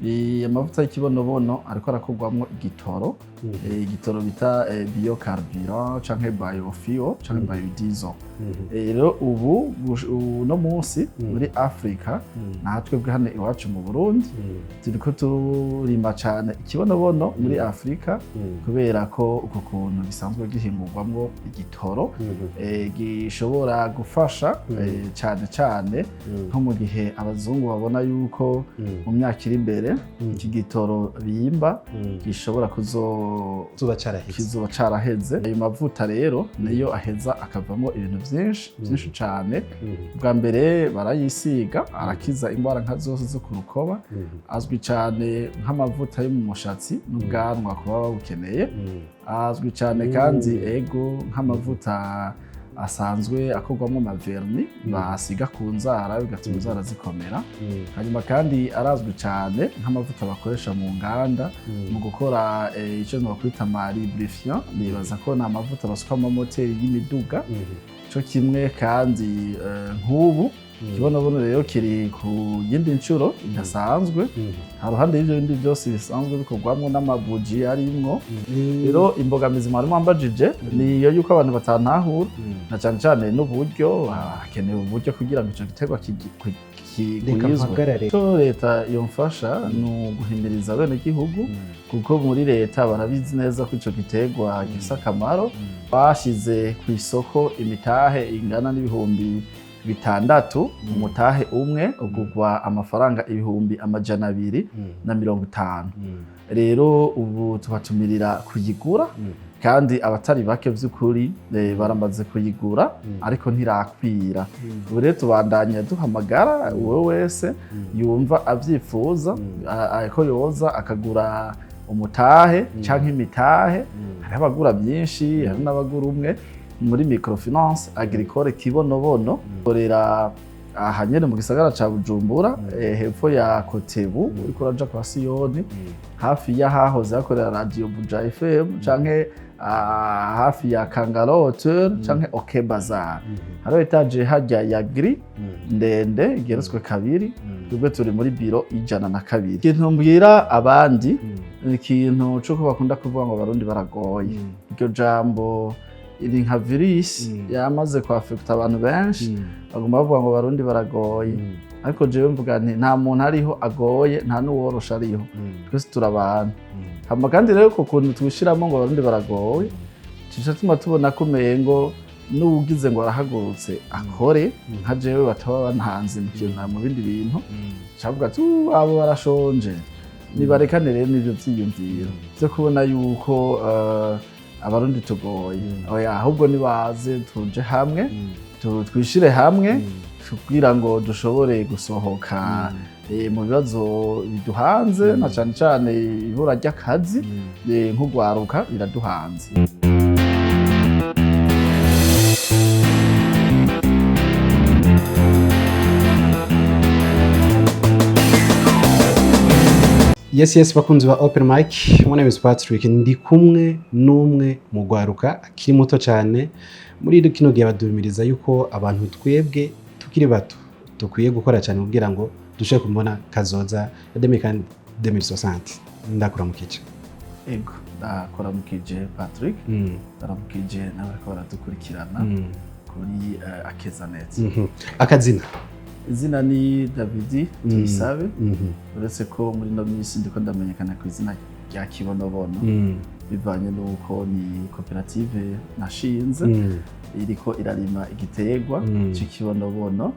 Amavuta y'ikibonobono ariko arakorwamwo igitoro, igitoro bita biocarburant canke biofuel canke biodiesel. Rero ubu uno munsi muri Afrika, natwe hano iwacu mu Burundi, turiko turima cane ikibonobono muri Afrika, kubera ko uko kuntu gisanzwe gihingurwamwo igitoro gishobora gufasha, cane cane nko mu gihe abazungu babona yuko mu myaka iri imbere iki gitoro bimba gishobora Zuba caraheze. Kizoba caraheze. Ayo mavuta rero niyo aheza akavamo ibintu vyinshi vyinshi cane. Bwa mbere barayisiga, arakiza indwara nka zose zo ku rukoba. Azwi cane nk'amavuta yo mu mushatsi n'ubwanwa kuba babukeneye. Azwi cane kandi, ego, nk'amavuta asanzwe akorwamo ama vernis basiga ku nzara, bigatuma inzara zikomera. Hanyuma kandi arazwi cyane nk'amavuta bakoresha mu nganda mu gukora icyo bakwita ama lubrifiant. Nibaza ko ni amavuta basuka mu moteri y'imiduga. Cyo kimwe kandi nk'ubu ikibonobono rero kiri ku yindi nshuro idasanzwe haruhande y'ibyo bindi byose bisanzwe bikorwamwo n'amabuji arimwo. Rero imbogamizi mwari mwambajije ni iyo yuko abantu batantahura, na cyane cyane n'uburyo. Hakenewe uburyo kugira ngo ico giterwa Reka kigwizwe. mpagarare. Ico leta yomfasha ni uguhimiriza abenegihugu, kuko muri leta barabizi neza ko ico giterwa gifise akamaro. Bashize ku isoko imitahe ingana n'6.000. Umutahe umwe ugurwa amafaranga 250.000. Rero ubu tubatumirira kuyigura, kandi abatari bake by'ukuri baramaze kuyigura, ariko ntirakwira. Ubu rero tubandanya duhamagara uwo wese yumva abyifuza ko yoza akagura umutahe canke imitahe. Hariho abagura byinshi, hari n'abagura umwe muri microfinance agricole Kibonobono. Korera aha nyene mu gisagara ca Bujumbura, hepfo ya Kotebu, uriko uraja kwa Siyoni, hafi y'ahahoze hakorera radio Buja FM, canke hafi ya Kangaro Hotel canke OK Bazar. Hariho étage harya ya gris ndende igeretswe kabiri. Twebwe turi muri biro 102. Ikintu mbwira abandi ni ikintu c'uko bakunda kuvuga ngo Abarundi baragoye. Iryo jambo iri nka virus yamaze kwafekta abantu benshi. Baguma bavuga ngo Abarundi baragoye, ariko jewe mvuga nti nta muntu ariho agoye, nta n'uworosha ariho, twese turi abantu. Hama kandi rero ku kuntu twishiramo ngo Abarundi baragoye, tuca tuma tubona ko umengo n'uwugize ngo arahagurutse akore, nka jewe bataba bantanze mu kintu mu bindi bintu, cavuga ati: Abo barashonje." Nibarekane rero n'ivyo vyiyumviro vyo kubona yuko Abarundi tugoye. Oya, ahubwo nibaze tuje hamwe, twishire hamwe kugira ngo dushobore gusohoka mu bibazo biduhanze, na cane cane ibura ry'akazi. Nk'ugwaruka biraduhanze. Yes, bakunzi ba Open Mic, my name is Patrick. Ndi kumwe n'umwe mu gwaruka akiri muto cyane. Muri kino gihe baduhimiriza yuko abantu twebwe tukiri bato dukwiye gukora cyane kugira ngo dushobore kubona kazoza ya 2060. Ndakuramukije. Ego, ndakuramukije Patrick, ndaramukije n'abariko baradukurikirana kuri Akeza Neza. Akazina? Izina ni Davidi Tuyisabe, uretse ko muri ino minsi ndiko ndamenyekana ku izina rya Kibonobono, bivanye n'uko ni koperative nashinze iriko irarima igiterwa c'ikibonobono.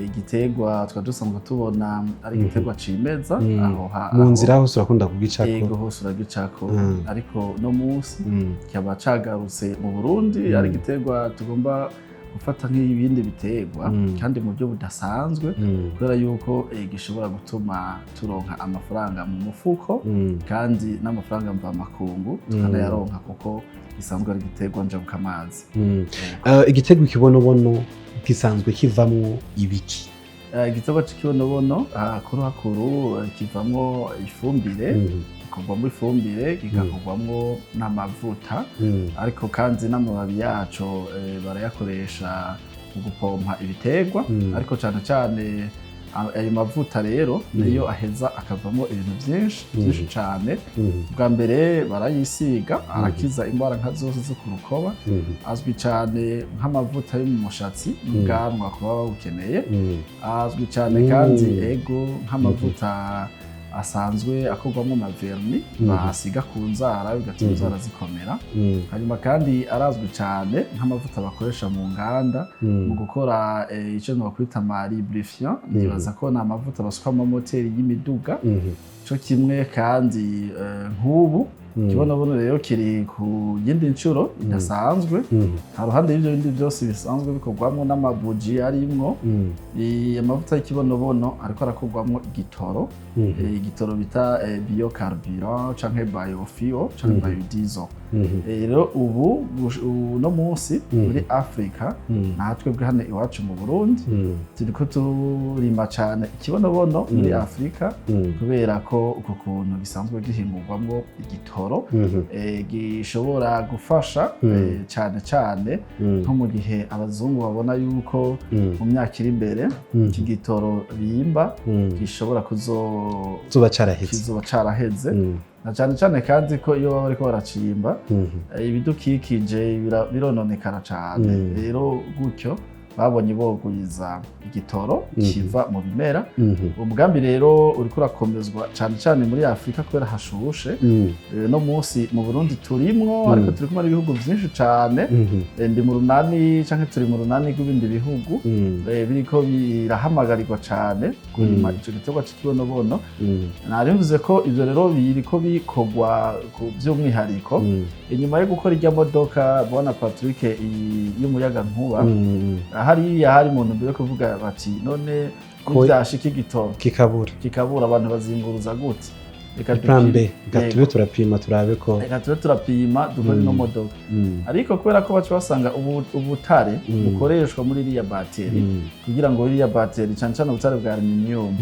Igiterwa twari dusanzwe tubona ari igiterwa cimeza aho Mu nzira hose urakunda kugicako. Yego, hose uragicako, ariko no munsi kikaba cagarutse mu Burundi, ari igiterwa tugomba gufata nk'ibindi biterwa, kandi mu buryo budasanzwe, kubera yuko gishobora gutuma turonka amafaranga mu mufuko, kandi n'amafaranga mvamakungu tukanayaronka, kuko gisanzwe ari igiterwa njabukamazi. Igiterwa ikibonobono gisanzwe kivamwo ibiki? Igiterwa c'ikibonobono hakuru hakuru kivamwo ifumbire, gikorwamwo ifumbire, kigakorwamwo n'amavuta, ariko kandi n'amababi yaco barayakoresha mu gupompa ibiterwa, ariko cane cane Ayo mavuta rero niyo aheza akavamo ibintu byinshi byinshi cyane. Bwa mbere barayisiga, arakiza indwara nka zose zo ku rukoba. Azwi cyane nk'amavuta yo mu mushatsi n'ubwanwa kuba bawukeneye. Azwi cyane kandi, ego, nk'amavuta asanzwe akorwamo ama vernis basiga ku nzara, bigatuma inzara zikomera. Hanyuma kandi arazwi cyane nk'amavuta bakoresha mu nganda mu gukora icyo nokwita ama lubrifiant. Nibaza ko ni amavuta basuka mu moteri y'imiduga. Cyo kimwe kandi nk'ubu ikibonobono rero kiri ku yindi nshuro idasanzwe. Haruhande y'ibyo bindi byose bisanzwe bikorwamo n'amabuji arimwo, amavuta y'ikibonobono ariko arakorwamo igitoro, igitoro bita biocarburant canke biofuel canke biodiesel. Rero ubu uno munsi muri Afrika, natwe bwe hano iwacu mu Burundi, turiko turima cane ikibonobono muri Afrika, kubera ko uko kuntu gisanzwe gihingurwamwo igitoro gishobora gufasha cane cane nko mu gihe abazungu babona yuko mu myaka iri imbere iki gitoro bimba gishobora kuzo Zuba caraheze. Kizoba caraheze. Na cane cane kandi ko iyo baba bariko baracimba, ibidukikije birononekara cane. Rero gutyo babonye bogwiza igitoro kiva mu bimera. Uwo mugambi rero uriko urakomezwa cane cane muri Afurika kubera hashushe. No munsi mu Burundi turimwo, ariko turi kumwe n'ibihugu vyinshi cane. Ndi mu runani canke turi mu runani rw'ibindi bihugu biriko birahamagarirwa cane kurima ico giterwa c'ikibonobono. Nari mvuze ko ivyo rero biriko bikorwa ku by'umwihariko inyuma yo gukora irya modoka, bwana Patrick, iyi y'umuyagankuba. Hariya hari mu ntumbero yo kuvuga bati: "None nivyashika igitoro kikabura, kikabura, abantu bazinguruza gute? Reka Plan B." dupime." Reka Yego. tube turapima turabe ko Reka tube turapima dukore ino modoka. Ariko kubera ko baca basanga ubutare bukoreshwa muri iriya bateri, kugira ngo iriya bateri, cane cane ubutare bwa aluminium,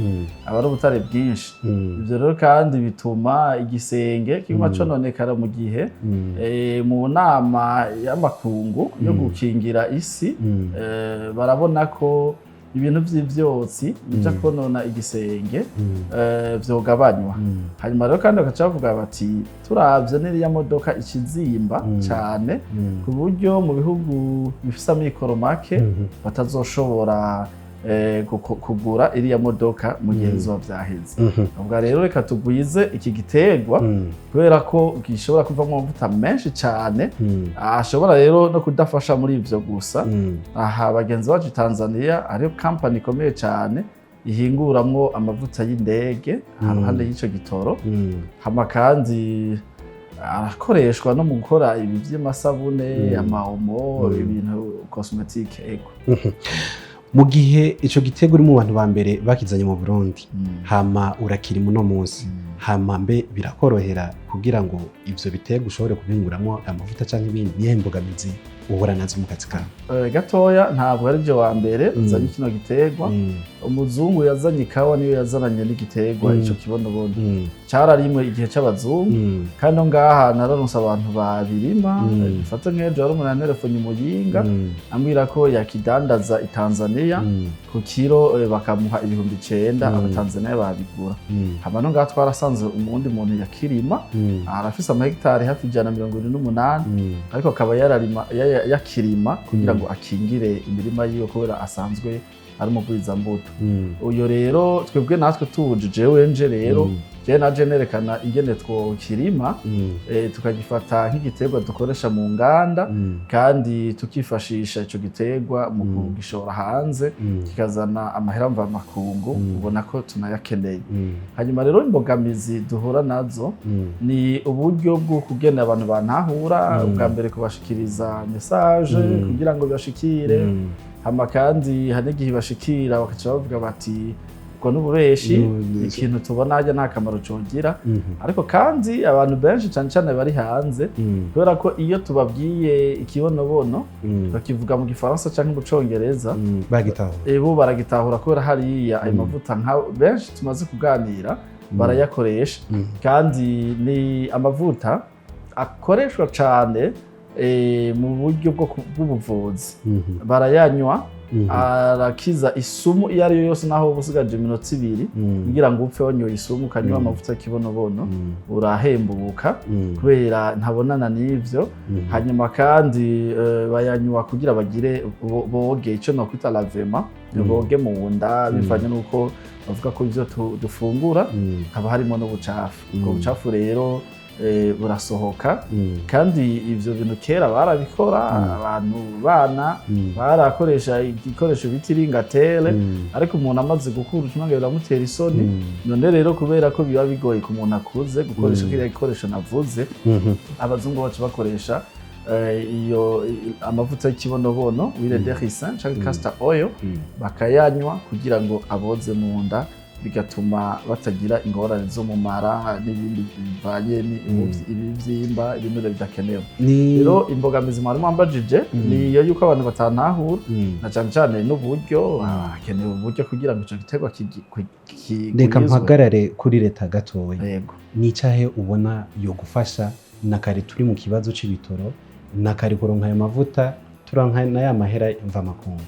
aba ari ubutare bwinshi. Ivyo rero kandi bituma igisenge kiguma cononekara mu gihe mu nama y'amakungu yo gukingira isi, barabona ko ibintu vy'ivyotsi bija konona igisenge vyogabanywa. Hanyuma rero kandi bagaca bavuga bati: "Turavye n'iriya modoka ikizimba cane, ku buryo mu bihugu bifise amikoro make batazoshobora kugura iriya modoka mu gihe bizoba vyaheze. Ubwo rero reka tugwize iki giterwa, kubera ko gishobora kuvamwo amavuta menshi cane, ashobora rero no kudafasha muri ivyo gusa." Aha bagenzi bacu i Tanzania hariho kampani ikomeye cane ihinguramwo amavuta y'indege haruhande y'ico gitoro. Hama kandi arakoreshwa no mu gukora ibi vy'amasabune, amaomo, ibintu cosmétique, ego. Mu gihe ico giterwa uri mu bantu ba mbere bakizanye mu Burundi, hama urakiri muno munsi, hama mbe birakorohera kugira ngo ivyo biterwa ushobore kubinguramwo amavuta canke ibindi? Niyahe mbogamizi uhura nazo mu kazi kawe? Gatoya, ntabwo ari byo wa mbere uzanye kino giterwa. Umuzungu yazanye ikawa niyo yazananye n'igiterwa ico kibonobono. Cararimwe igihe c'abazungu. Kandi no ngaha nararonse abantu babirima. Mfate nk'ejo hari umuntu yanterefonye Umuyinga, ambwira ko yakidandaza i Tanzania ku kiro, bakamuha 9000. Abatanzania babigura. Hama no ngaha twarasanze umundi muntu yakirima, arafise amahegitari hafi 178, ariko akaba yararima yakirima kugira ngo akingire imirima yiwe, kubera asanzwe ari umugwizambuto. Uyo rero twebwe natwe tuje, jewe nje rero, jewe naje nerekana ingene twokirima, tukagifata nk'igiterwa dukoresha mu nganda, kandi tukifashisha ico giterwa mu kugishora hanze, kikazana amahera mvamakungu. Ubona ko tunayakeneye. Hanyuma rero imbogamizi duhura nazo ni uburyo bwo kugena abantu bantahura. Ubwa mbere kubashikiriza message kugira ngo bibashikire. Hama kandi hari n'igihe bashikira bakaca bavuga bati: "Ubwo n'ububeshi, ikintu tubona harya nta kamaro cogira." Ariko kandi abantu benshi, cane cane bari hanze, kubera ko iyo tubabwiye ikibonobono bakivuga mu gifaransa canke mu congereza, Bagitahura. Bo baragitahura, kubera hariya ayo mavuta nka benshi tumaze kuganira barayakoresha. Kandi ni amavuta akoreshwa cane mu buryo bw'ubuvuzi, barayanywa. Arakiza isumu iyo ari yo yose, naho uba usigaje iminota 2 kugira ngo upfe, wanyoye isumu ukanywa amavuta y'ikibonobono, urahembuka kubera ntabonana n'ivyo. Hanyuma kandi bayanywa kugira bagire boge icyo nokwita lavement, boge mu nda, bivanye n'uko bavuga ko ivyo dufungura haba harimo n'ubucafu. Ubwo bucafu rero burasohoka. Kandi ivyo bintu kera barabikora, abantu bana barakoresha igikoresho bita iringatere, ariko umuntu amaze gukura ucumange biramutera isoni. None rero kubera ko biba bigoye ku muntu akuze gukoresha kiriya gikoresho navuze, abazungu bacu bakoresha iyo amavuta y'ikibonobono, huile de ricin canke castor oil, bakayanywa kugira ngo aboze mu nda, bigatuma batagira ingorane zo mu mara n'ibindi bivanye ibivyimba, ibinure bidakenewe. Rero imbogamizi mwari mwambajije ni iyo yuko abantu batantahura, na cane cane n'uburyo. Hakenewe uburyo kugira ngo ico giterwa Reka kigwizwe. mpagarare kuri leta gatoya. Yego. Ni icahe ubona yo gufasha na kare turi mu kibazo c'ibitoro, na kare kuronka ayo mavuta, turonka na ya mahera mvamakungu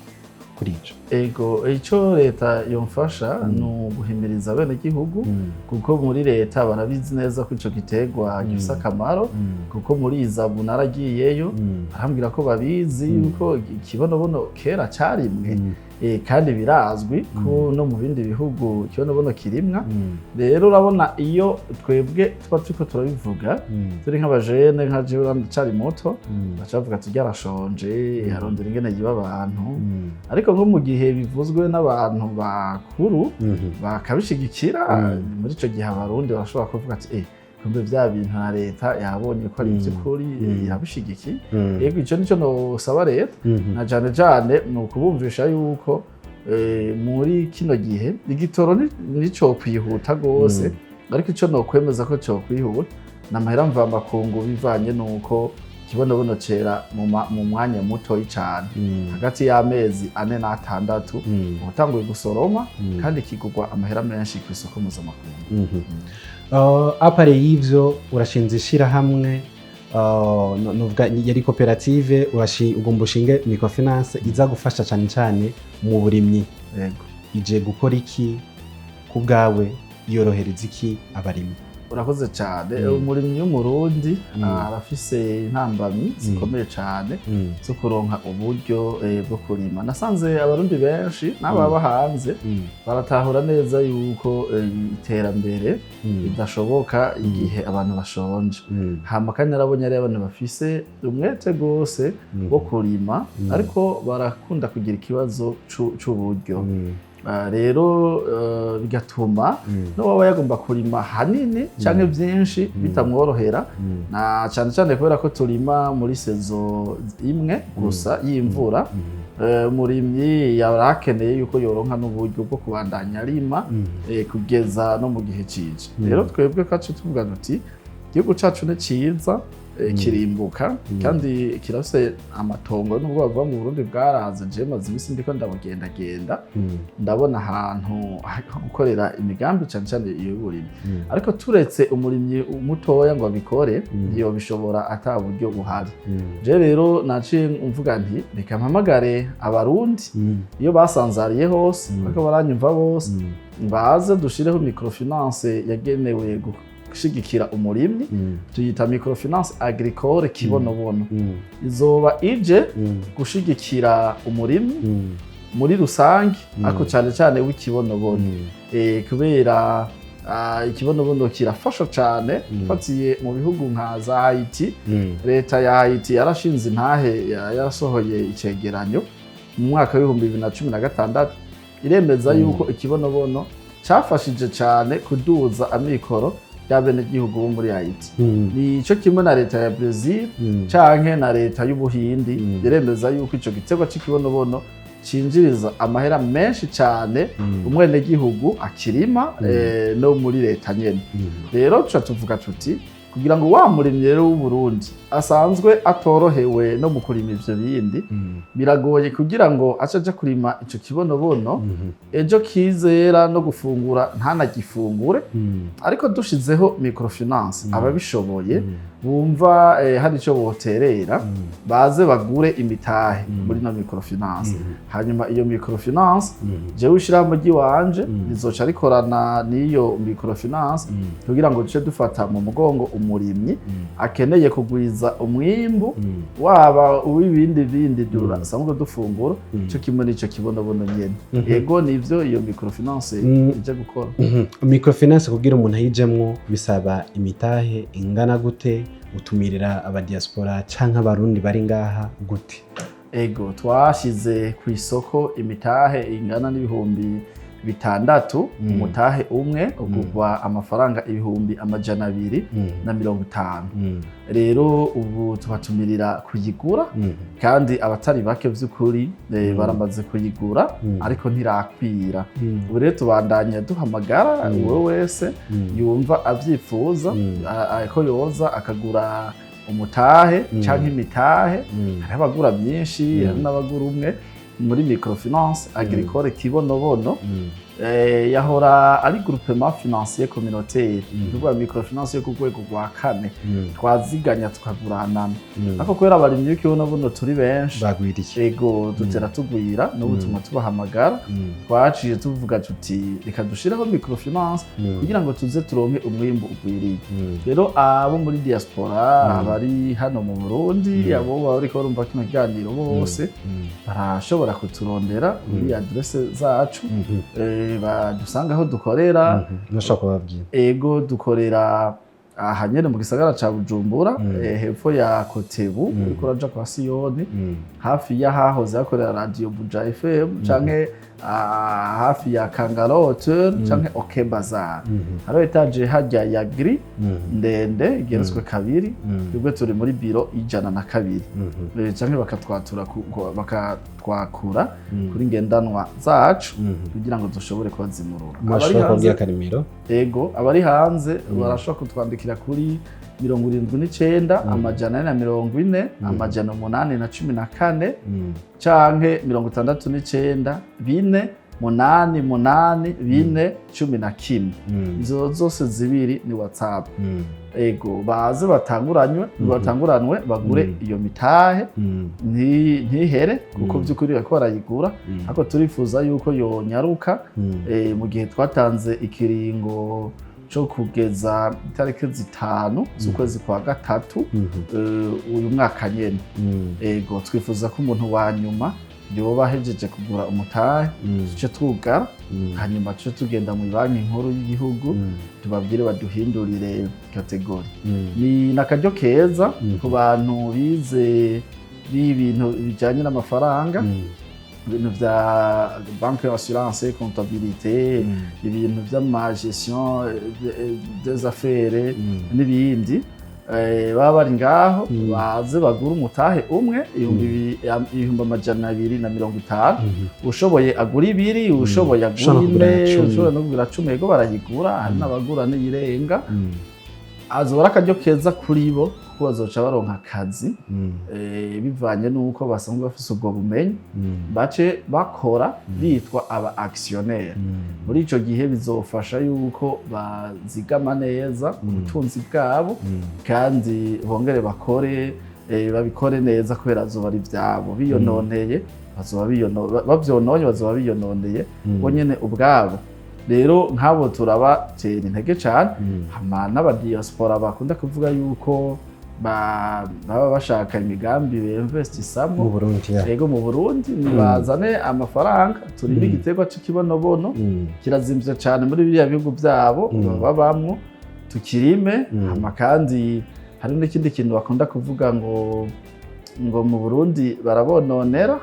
kuri ico? Ego, ico leta yomfasha ni uguhimiriza abenegihugu, kuko muri leta barabizi neza ko ico giterwa gifise akamaro, kuko muri ISABU naragiyeyo, barambwira ko babizi yuko ikibonobono kera carimwe. Kandi birazwi ko no mu bindi bihugu ikibonobono kirimwa. Rero urabona, iyo twebwe tuba turiko turabivuga, turi nk'abajene, nka jewe ndacari muto, baca bavuga ati ryarashonje, arondera ingene yiba abantu. Ariko nko mu gihe bivuzwe n'abantu bakuru bakabishigikira, muri ico gihe Abarundi barashobora kuvuga ati: "Eh, kumbe vya bintu na leta yabonye ko ari ivy'ukuri, irabishigikiye." Yego, ico nico nosaba leta, na cane cane ni ukubumvisha yuko muri kino gihe igitoro nico kwihuta gose, ariko ico nokwemeza ko co kwihuta ni amahera mvamakungu, bivanye n'uko ikibonobono cera mu mwanya mutoyi cane, hagati y'amezi 4 n'atandatu uba utanguye gusoroma, kandi kigurwa amahera menshi ku isoko mpuzamakungu. À part y'ivyo, urashinze ishirahamwe, novuga yari koperative, ugomba ushinge microfinance iza gufasha cane cane mu burimyi. Yego. Ije gukora iki ku bwawe? Yorohereza iki abarimyi? Urakoze cyane. Umurimyi w'Umurundi arafise intambamyi zikomeye cyane zo kuronka uburyo bwo kurima. Nasanze Abarundi benshi n'ababa hanze baratahura neza yuko iterambere ridashoboka igihe abantu bashonje. Hama kandi narabonye ari abantu bafise umwete rwose wo kurima, ariko barakunda kugira ikibazo c'uburyo. Rero bigatuma n'uwaba yagomba kurima hanini canke vyinshi bitamworohera, na cane cane kubera ko turima muri saison imwe gusa y'imvura. Umurimyi yari akeneye yuko yoronka n'uburyo bwo kubandanya arima kugeza no mu gihe cije. Rero twebwe kacu tuvuga tuti igihugu cacu ni ciza, kirimbuka kandi kirafise amatongo. Nubwo bavuga mu Burundi bwaraze, jewe maze imisi ndiko ndabugendagenda, ndabona ahantu ho gukorera imigambi, cane cane iy'uburimyi. Ariko turetse umurimyi mutoya ngo abikore, ntiyobishobora ata buryo buhari. Je rero naciye mvuga nti reka mpamagare Abarundi iyo basanzariye hose, bariko baranyumva bose, baze dushireho microfinance yagenewe gushigikira umurimyi. Tuyita microfinance agricole Kibonobono. Izoba ije gushigikira umurimyi muri rusange, ariko cyane cyane w'ikibonobono, kubera ikibonobono kirafasha cyane. Fatiye mu bihugu nka za Haiti, leta ya Haiti yarashinze intahe, yarasohoye icegeranyo mu mwaka w'2016, iremeza yuko ikibonobono cafashije cyane kuduza amikoro y'abenegihugu bo muri Haiti. Nico kimwe na leta ya Brazil canke na leta y'Ubuhindi, iremeza yuko ico giterwa c'ikibonobono cinjiriza amahera menshi cane umwenegihugu akirima, no muri leta nyene. Rero tuca tuvuga tuti Kugira ngo wa murimyi rero w'Uburundi asanzwe atorohewe no mu kurima ivyo bindi, biragoye kugira ngo ace aja kurima ico kibonobono, ejo kizera no gufungura ntanagifungure. Ariko dushizeho microfinance, ababishoboye bumva hari ico boterera, baze bagure imitahe muri no microfinance. Hanyuma iyo microfinance, jewe ishirahamwe ry'iwanje rizoca rikorana n'iyo microfinance kugira ngo duce dufata mu mugongo umurimyi akeneye kugwiza umwimbu, waba uw'ibindi bindi dusanzwe dufungura, cyo kimwe n'ico kibonobono nyene. Ego, nivyo iyo microfinance ije gukora. Microfinance, kugira umuntu ayijemwo bisaba imitahe ingana gute? Utumirira abadiaspora canke Abarundi bari ngaha gute? Ego, twashize ku isoko imitahe ingana n'6.000. Umutahe umwe ugurwa amafaranga 250.000. Rero ubu tubatumirira kuyigura, kandi abatari bake by'ukuri baramaze kuyigura, ariko ntirakwira. Ubu rero tubandanya duhamagara uwo wese yumva abyifuza ko yoza akagura umutahe canke imitahe. Hariho abagura byinshi, hari n'abagura umwe muri microfinance agricole Kibonobono. Yahora ari groupement financier communautaire, ni ukuvuga microfinance yo ku rwego rwa kane. Twaziganya tukaguranana, ariko kubera abarimyi b'ikibonobono turi benshi, bagwiriye, ego, dutera tugwira. N'ubu tuma tubahamagara. Twaciye tuvuga tuti reka dushireho microfinance kugira ngo tuze turonke umwimbu ugwiriye. Rero abo muri diaspora, abari hano mu Burundi, abo bariko barumva kino kiganiro bose, barashobora kuturondera kuri adresse zacu, badusanga aho dukorera. Nashobora kubabwira. Ego, dukorera aha nyene mu gisagara ca Bujumbura, hepfo ya Kotebu, uriko uraja kwa Siyoni, hafi y'ahahoze hakorera Radio Buja FM, canke hafi ya Kangaro Hotel canke OK Bazar. Hariho étage harya ya gris, ndende igeretswe kabiri. Twebwe turi muri biro 102. Canke bakatwatura bakatwakura kuri ngendanwa zacu kugira ngo dushobore kubazimurura. Abari Mwashobora kubabwira hanze, akarimero? Ego, abari hanze barashobora kutwandikira kuri 79 440 814, canke 69 4 8 8 4 11. Izo zose zibiri ni WhatsApp. Ego, baze batanguranywe, batanguranwe bagure iyo mitahe, ntihere, kuko by'ukuri bariko barayigura, ariko turifuza yuko yonyaruka. Mu gihe twatanze ikiringo co kugeza itariki 5 z'ukwezi kwa gatatu uyu mwaka nyene. Ego, twifuza ko umuntu wa nyuma yoba ahejeje kugura umutahe, tuce twugara, hanyuma tuce tugenda mu Banki Nkuru y'Igihugu, tubabwire baduhindurire catégorie. Ni n'akaryo keza ku bantu bize b'ibintu bijanye n'amafaranga, ibintu vya banque, assurance, comptabilité, ibintu vy'ama gestion des affaires n'ibindi. Baba bari ngaho, baze bagure umutahe umwe, 250.000. Ushoboye agura ibiri, ushoboye agura Ushobora no kugura ine, 10. ushobora no kugura 10. Ego, barayigura, hari n'abagura n'iyirenga. Azoba ari akaryo keza kuri bo, kuko bazoca baronka akazi, bivanye n'uko basanzwe bafise ubwo bumenyi, bace bakora bitwa aba actionnaire. Muri ico gihe bizofasha yuko bazigama neza ubutunzi bwabo, kandi bongere bakore, babikore neza, kubera azoba ari ivyabo. Biyononeye bazoba bavyononye, bazoba biyononeye bo nyene ubwabo. Rero nk'abo turabatera intege cane. Hama n'abadiaspora bakunda kuvuga yuko baba bashaka imigambi beinvestissamwo Mu Burundi, ya. Ego, mu Burundi, nibazane amafaranga turime igiterwa c'ikibonobono. Kirazimvye cane muri biriya bihugu vyabo babamwo, tukirime. Hama kandi hari n'ikindi kintu bakunda kuvuga ngo mu Burundi barabononera.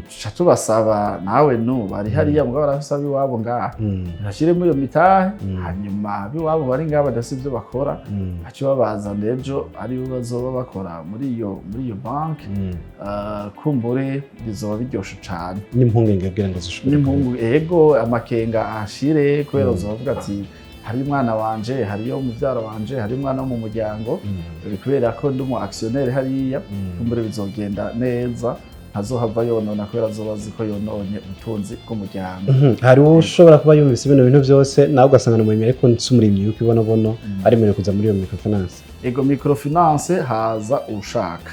Tuca tubasaba nawe nu bari hariya mugabo barafise ab'iwabo ngaha, ntibashiremo iyo mitahe, hanyuma ab'iwabo bari ngaha badafise ivyo bakora, bace babazana ejo aribo bazoba bakora muri iyo banki. Kumbure bizoba biryoshe cane. N'impungenge kugira ngo zishobore N'impungu, ego, amakenga ashire, kubera uzovuga ati Hari umwana wanje, hariyo muvyara wanje, hari umwana wo mu muryango. Kubera ko ndi umu actionnaire hariya, kumbure bizogenda neza, ntazohava yonona kubera azoba azi ko yononye ubutunzi bw'umuryango. Hari uwo ushobora kuba yumvise bino bintu byose, nawe ugasanga ni umurimyi ariko si umurimyi w'ikibonobono, aremerewe kuza muri iyo microfinance? Ego, microfinance haza ushaka,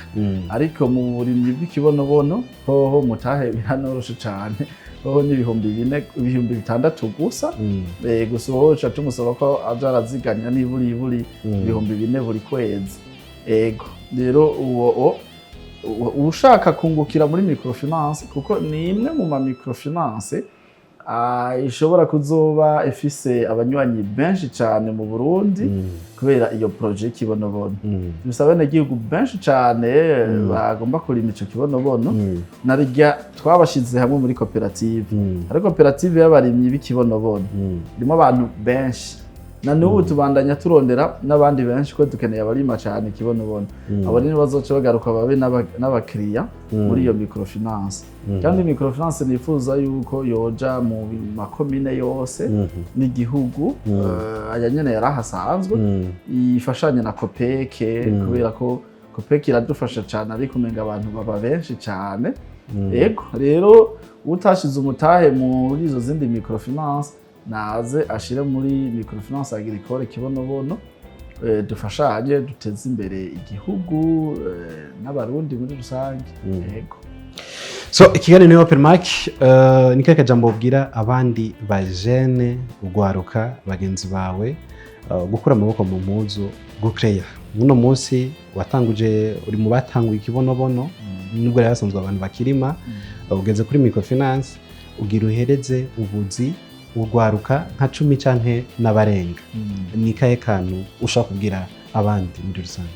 ariko mu burimyi bw'ikibonobono hoho mutahe biranoroshe cane, hoho ni 4000, 6000 gusa. Gusa uwo uca tumusaba ko aja araziganya niburi 4000 buri kwezi. Ego, rero uwo ushaka kungukira muri microfinance, kuko ni imwe mu ma microfinance ishobora kuzoba ifise abanywanyi benshi cane mu Burundi, kubera iyo projet y'ikibonobono. Dufise abenegihugu benshi cane bagomba kurima ico kibonobono. Narirya twabashize hamwe muri koperative, hari koperative y'abarimyi b'ikibonobono, irimo abantu benshi. Na n'ubu tubandanya turondera n'abandi benshi, ko dukeneye abarima cane ikibonobono. Abo rero bazoca bagaruka babe n'abakiriya muri iyo microfinance. Kandi microfinance nifuza yuko yoja mu makomine yose n'igihugu, aya nyene yari ahasanzwe, ifashanye na COOPEC, kubera ko COOPEC iradufasha cane, ariko umenga abantu baba benshi cane. Ego, rero utashize umutahe muri izo zindi microfinance naze ashire muri microfinance agricole Kibonobono, dufashanye duteze imbere igihugu n'Abarundi muri rusange. Ego. So ikiganiro ni Open Mic. Ni kahe kajambo ubwira abandi bajene, ugwaruka bagenzi bawe, gukura amaboko mu mpuzu, gucreya? Muno munsi watanguje, uri mu batanguye ikibonobono, nubwo rero hasanzwe abantu bakirima, ugeze kuri microfinance, ugira uhereze ubuzi urwaruka nka 10 canke n'abarenga. Ni kahe kantu ushobora kubwira abandi muri rusange?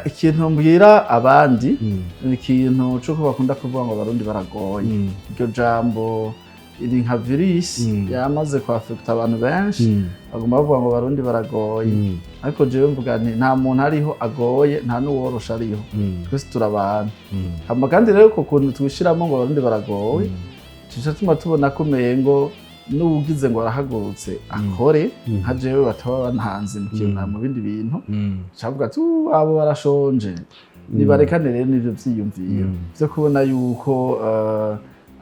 Ikintu mbwira abandi ni ikintu c'uko bakunda kuvuga ngo Abarundi baragoye. Iryo jambo iri nka virus yamaze kwafekta abantu benshi. Baguma bavuga ngo Abarundi baragoye, ariko jewe mvuga nti nta muntu ariho agoye, nta n'uworosha ariho. Twese turi abantu. Hama kandi rero uko kuntu twishiramo ngo Abarundi baragoye, tuca tuma tubona ko umengo n'uwugize ngo arahagurutse akore, nka jewe bataba bantanze mu kintu, mu bindi bintu, cavuga ati: "Uh, abo barashonje." Nibarekane rero n'ivyo vyiyumviro vyo kubona yuko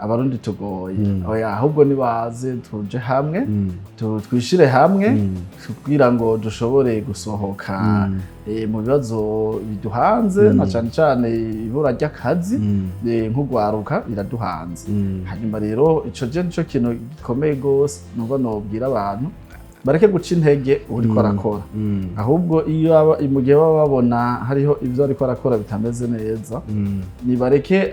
Abarundi tugoye. Oya, ahubwo nibaze tuje hamwe, twishire hamwe kugira ngo dushobore gusohoka mu bibazo biduhanze, na cane cane ibura ry'akazi. Nk'ugwaruka biraduhanze. Hanyuma rero ico je nico kintu gikomeye gose numva nobwira abantu: bareke guca intege uriko arakora. Ahubwo iyo mu gihe baba babona hariho ivyo ariko arakora bitameze neza, nibareke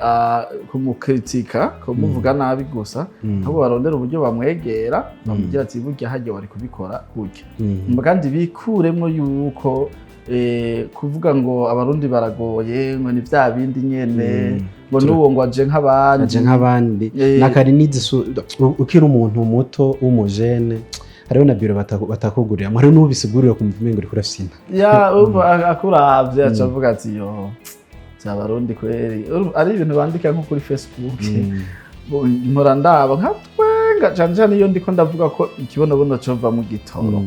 kumukritika, kumuvuga nabi gusa, ahubwo barondere uburyo bamwegera, bamubwira ati: "Burya harya wari kubikora gutya." Kandi bikuremwo yuko kuvuga ngo Abarundi baragoye, ngo ni vya bindi nyene, ngo n'uwo ngo aje nk'abandi. Aje nk'abandi. Nakari n'izisu ukiri umuntu muto w'umujene, hariho na biro batakugurira, hariho n'ubisigurira kumva umengo uriko urafyina. Ya, urumva akuravye aca avuga ati: "Yo, Abarundi kweri." Urumva, ari ibintu bandika nko kuri Facebook. Mpora ndaba nka twenga, cane cane iyo ndiko ndavuga ko ikibonobono cova mu gitoro,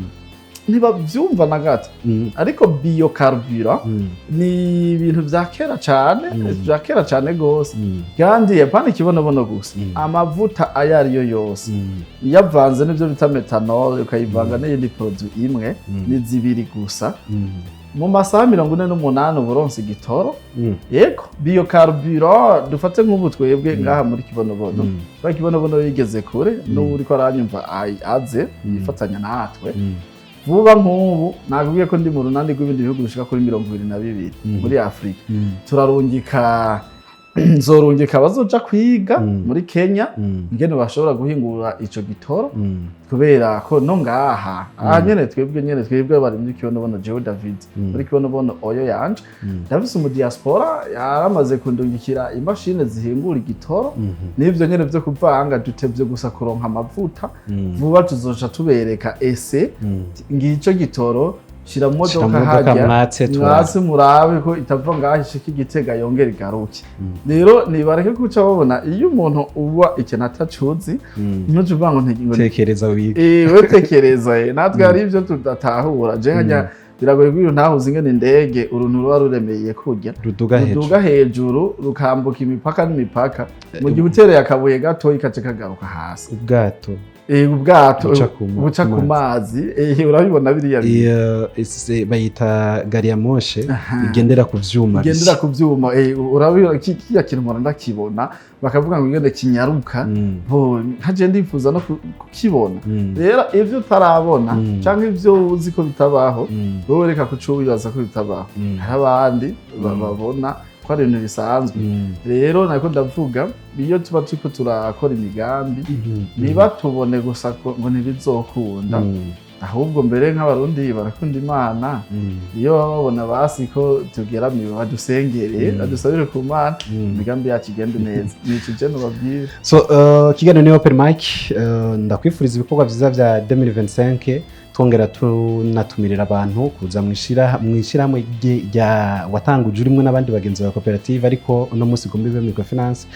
ntibavyumva na gato. Ariko biocarburant ni ibintu vya kera cane, vya kera cane gose. Kandi apana ikibonobono gusa, amavuta ayo ariyo yose, iyo avanze n'ivyo bita méthanol, ukayivanga n'iyindi produit imwe, ni zibiri gusa, mu masaha 48 uba uronse igitoro. Yego, biocarburant, dufate nk'ubu twebwe ngaha muri Kibonobono, kubera Kibonobono yigeze kure, n'ubu uriko aranyumva aze yifatanya natwe vuba. Nk'ubu nakubwiye ko ndi mu runani rw'ibindi bihugu bishika kuri 22 muri Afurika. Turarungika, nzorungika abazoja kwiga muri Kenya ingene bashobora guhingura ico gitoro, kubera ko no ngaha aha nyene twebwe bari muri Kibonobono, jewe David muri Kibonobono oyo yanje, ndafise umu diaspora yaramaze kundungikira imashini zihingura igitoro n'ivyo nyene vyo kuvanga. Dutevye gusa kuronka amavuta. Vuba tuzoca tubereka ese ngico gitoro. Shira mu Shira modoka mu modoka hajya mwatse turabe. Mwatse murabe ko itava ngaho ishika i Gitega yongera igaruke. Rero nibareke kuca babona iyo umuntu uba ikintu atacuzi, ntuce uvuga ngo ngo Tekereza wige. We tekereza, natwe hari ibyo tudatahura. Je nkajya biragoye ko ntahuze ingene indege uruntu ruba ruremeye kurya ruduga hejuru, ruduga hejuru, rukambuka imipaka n'imipaka, mu gihe utereye akabuye gato ikaca kagaruka hasi. Ubwato Ubwato buca buca ku ku mazi, urabibona biriya bintu. Iyo bayita gari ya moshe igendera ku vyuma igendera bishya. Ku vyuma, urabibona kiriya kintu mpora ndakibona, bakavuga ngo ingene kinyaruka. Bo nkaje ndifuza no kukibona. Rero ivyo utarabona canke ivyo uzi ko bitabaho, wowe reka kuca wibaza ko bitabaho. Hari abandi babona ko ari ibintu bisanzwe. Rero nako ndavuga, iyo tuba turiko turakora imigambi, ntibatubone gusa ngo ntibizokunda, ahubwo mbere nk'Abarundi barakunda Imana, iyo baba babona basi ko tugeramiwe, badusengereye, badusabire ku Mana, imigambi yacu igende neza. Nico je nobabwira. So kiganiro ni Open Mic. Ndakwifuriza ibikorwa vyiza vya 2025, twongera tunatumirira abantu kuza mwishirahamwe rya watanguje urimwe n'abandi bagenzi ba koperative, ariko uno munsi igomba ibe microfinance.